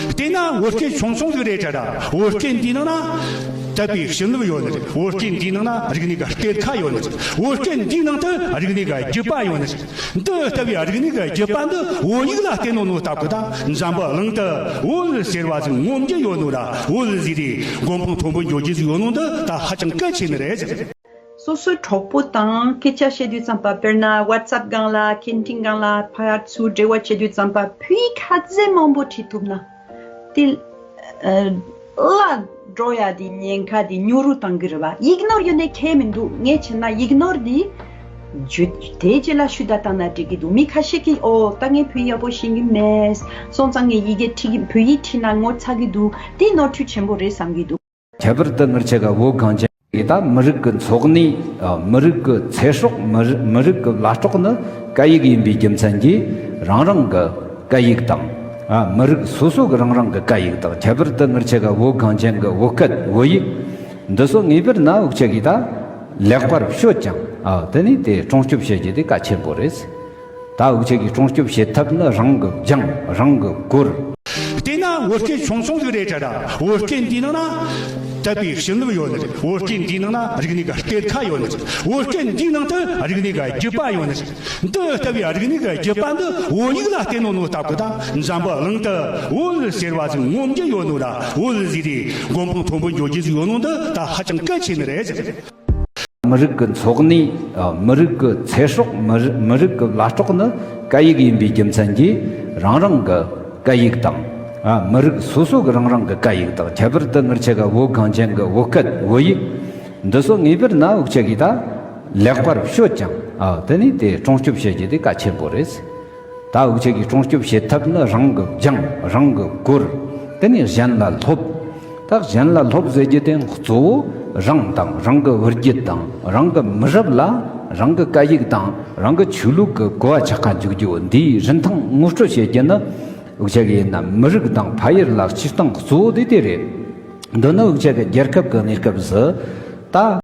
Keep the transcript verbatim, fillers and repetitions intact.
བལྟས་ན་བོད་སྐད་ཆུང་ཆུང་ཟིག་རེད་དྲ་ར། བོད་སྐད་འདིའི་ནང་ན་དད་པའི་བྱིན་རླབས་ཡོད་ནི་རེད། བོད་སྐད་འདིའི་ནང་ན་རིག་གནས་ཀྱི་གཏེར་ཁ་ཡོད་ནི་རེད། བོད་སྐད་འདིའི་ནང་དུ་རིག་གནས་ཀྱི་རྒྱུད་པ་ཡོད་ནི་རེད། འདི་ལྟ་བུའི་རིག་གནས་ཀྱི་རྒྱུད་པ་འདི་བོད་ཡིག་ལ་བརྟེན་ནོ་ནོ་སྟབས་ཀྱིས་ད་འཛམ་བུ་གླིང་དུ་བོད་ཟེར་བ་ཟིག་ངོམ་རྒྱུ་ཡོད་ནོ་ར། བོད་ཟེར་དུས་མགོ་འཕང་མཐོན་པོ་འགྱོ་རྒྱུ་ཟིག་ཡོད་ནོ་འདི་ད་ཧ་ཅང་གལ་ཆེ་ནི་རེད། སོ་སོའི་གྲོགས་པོ་དང་སྐད་ཆ་བཤད་དུས་ཙམ་པ། དཔེར་ན་ཝ་ཊི་སབ་སྒང་ལ། ཁེ་ཊིང་སྒང་ལ། ཕར་ཚུར་འབྲེལ་བ་བྱེད་དུས་ཙམ་པ་བོད་ཡིག་ཁ་ཟས་མང་པོ་ཁྲིད་ཐུབ་ན། དེ་ཨ་ལ་འགྲོ་ཡ་དེ་ཉེན་ཁ་དེ་ཉུང་རུ་གཏང་གི་རེད་བ། ཡིག་ནོར་ཡོད་ནས་ཁྱད་མི་འདུག། ངས་བྱས་ན་ཡིག་ནོར་དེ་བརྗོད་དེ་རྗེས་ལ་ཤུ་ད་བཏང་ན་འགྲིག་གི་འདུག། མི་ཁ་ཤས་ཀྱིས་ཨོ་ད་ངས་བོད་ཡག་པོ་ཤེས་ཀྱི་མེད། སོང་ཙང་ངས་ཡི་གེ་ཁྲིད་ཀྱི། བོད་ཡིག་ཁྲིད་ན་ངོ་ཚ་གི་འདུག། དེ་ནོར་འཁྲུལ་ཆེན་པོ་རེད་བསམ་གྱི་འདུག། ཁྱད་པར་དུ་ངེད་ཆ་ག་བོད་གངས་ཅན་གྱི་ད་མི་རིགས་ཀྱི་འཚོ་གནས། ཨ། མི་རིགས་ཀྱི་ཚེ་སྲོག། མི་རི- མི་རིགས་ཀྱི་བླ་སྲོག་ནི་སྐད་ཡིག་ཡིན་པའི་རྒྱུ་མཚན་གྱིས་རང་རང་གི་སྐད་ཡིག་དང་། ཨ། མི་རིགས་སོ་སོ་གི་རང་རང་གི་སྐད་ཡིག་དང་། ཁྱད་པར་དུ་ངེད་ཆ་ག་བོད་གངས་ཅན་གྱི་བོད་སྐད་བོད་ཡིག་འདི་ཚོ་ངེས་པར་ན་འུ་ཆ་གིས་ད་ལེགས་པར་ཤོད་ཅིང་། ཨ། དེ་ནས་དེ་སྲུང་སྐྱོབ་བྱེད་རྒྱུ་དེ་གལ་ཆེན་པོ་རེད། ད་འུ་ཆ་གིས་སྲུང་སྐྱོབ་བྱེད་ཐབས་ནི་རང་གི་སྦྱངས། རང་གི་གོ་ར། བལྟས་ན་བོད་སྐད་ཆུང་ཆུང་ཟིག་རེད་དྲ་ར། བོད་སྐད་འདིའི་ནང་ན་དད་པའི་བྱིན་རླབས་ཡོད་ནི་རེད། བོད་སྐད་འདིའི་ནང་ན་རིག་གནས་ཀྱི་གཏེར་ཁ་ཡོད་ནི་རེད། བོད་སྐད་འདིའི་ནང་དུ་རིག་གནས་ཀྱི་རྒྱུད་པ་ཡོད་ནི་རེད། འདི་ལྟ་བུའི་རིག་གནས་ཀྱི་རྒྱུད་པ་འདི་བོད་ཡིག་ལ་བརྟེན་ནོ་ནོ་སྟབས་ཀྱིས་ད་འཛམ་བུ་གླིང་དུ་བོད་ཟེར་བ་ཟིག་ངོམ་རྒྱུ་ཡོད་ནོ་ར། བོད་ཟེར་དུས་མགོ་འཕང་མཐོན་པོ་འགྱོ་རྒྱུ་ཟིག་ཡོད་ནོ་འདི་ད་ཧ་ཅང་གལ་ཆེ་ནི་རེད། མི་རིགས་ཀྱི་འཚོ་གནས། ཨ། མི་རིགས་ཀྱི་ཚེ་སྲོག། མི་རི- མི་རིགས་ཀྱི་བླ་སྲོག་ནི་སྐད་ཡིག་ཡིན་པའི་རྒྱུ་མཚན་གྱིས་རང་རང་གི་སྐད་ཡིག་དང་། ཨ། མི་རིགས་སོ་སོ་གི་རང་རང་གི་སྐད་ཡིག་དང་། ཁྱད་པར་དུ་ངེད་ཆ་ག་བོད་གངས་ཅན་གྱི་བོད་སྐད་བོད་ཡིག་འདི་ཚོ་ངེས་པར་ན་འུ་ཆ་གིས་ད་ལེགས་པར་ཤོད་ཅིང་། ཨ། དེ་ནས་དེ་སྲུང་སྐྱོབ་བྱེད་རྒྱུ་དེ་གལ་ཆེན་པོ་རེད། ད་འུ་ཆ་གིས་སྲུང་སྐྱོབ་བྱེད་ཐབས་ནི་རང་གི་སྦྱངས། རང་གི་གོ་ར། དེ་ནས་གཞན་ལ་སློབ། ད་གཞན་ལ་སློབ་ཟེར་རྒྱུ་དེ་གཙོ་བོ་རང་དང་། རང་གི་བུ་རྒྱུད་དང་། རང་གི་མི་རབས་ལ་རང་གི་སྐད་ཡིག་དང་། རང་གི་ཆོས་ལུགས་ཀྱི་གོ་བ་ཆགས་ཁ་འཇུག་རྒྱུ། འདིའི་རིན་ཐང་ངོ་སྤྲོད་བྱེད་རྒྱུ་ནི་འུ་ཆ་གི་ཡིན་ན་མི་རིགས་དང་ཕ་ཡུལ་ལ་སྤྱིར་བཏང་གཙོ་བོ་དེ་དེ་རེད། མདོར་ན་འུ་ཆ་གི་རྒྱལ་ཁབ་ཀྱི་གནས་སྐབས་སུ་ད།